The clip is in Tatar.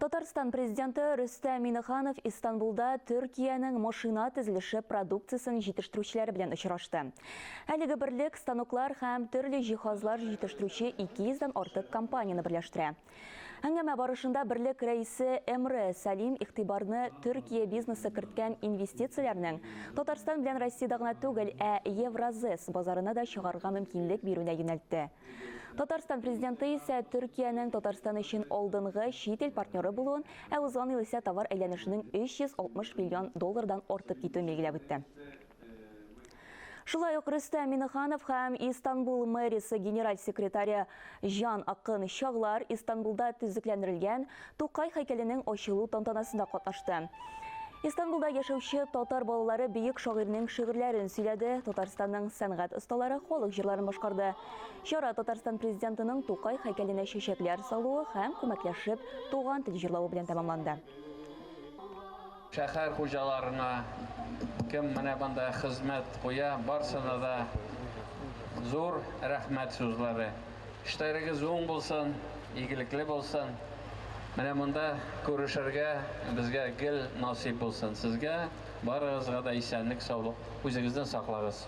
Татарстан Президенты Рөстәм Миңнеханов Истанбулда Төркиянең машина төзелеше продукциясен җитештерүчеләре белән очрашты. Әлеге берлек станоклар һәм төрле җиһазлар җитештерүче 200 дән артык компанияне берләштерә. Әңгәмә барышында берлек рәисе Эмре Салим игътибарны Төркия бизнесы керткән инвестицияләрнең Татарстан белән Россиядә гына түгел, ә Евразес базарына да чыгарга мөмкинлек бирүенә юнәлтте. Татарстан Президенты исә Төркиянең Татарстан өчен алдынгы чит ил партнеры булуын, ә узган ел исә товар әйләнешенең 360 миллион доллардан артып китүен билгеләп үтте. Шулай ук Рөстәм Миңнеханов һәм Истанбул мэриясе генераль секретаре Җан Акын Чаглар Истанбулда төзекләндерелгән Тукай һәйкәленең ачылу тантанасында катнашты. Истанбулда яшәүче татар балалары бөек шагыйрьнең шигырьләрен сөйләде, Татарстанның сәнгать осталары халык җырларын башкарды. Чара Татарстан Президентының Тукай һәйкәленә чәчәкләр салуы һәм күмәкләшеп Туган тел җырлавы белән тәмамланды. Шәһәр хуҗаларына, кем менә монда хезмәт куя, барсына да зур рәхмәт сүзләре. Эшләрегез уң булсын, игелекле булсын. Менә монда күрешергә безгә гел насыйп булсын. Сезгә барыгызга да исәнлек, саулык. Үзегезне саклагыз.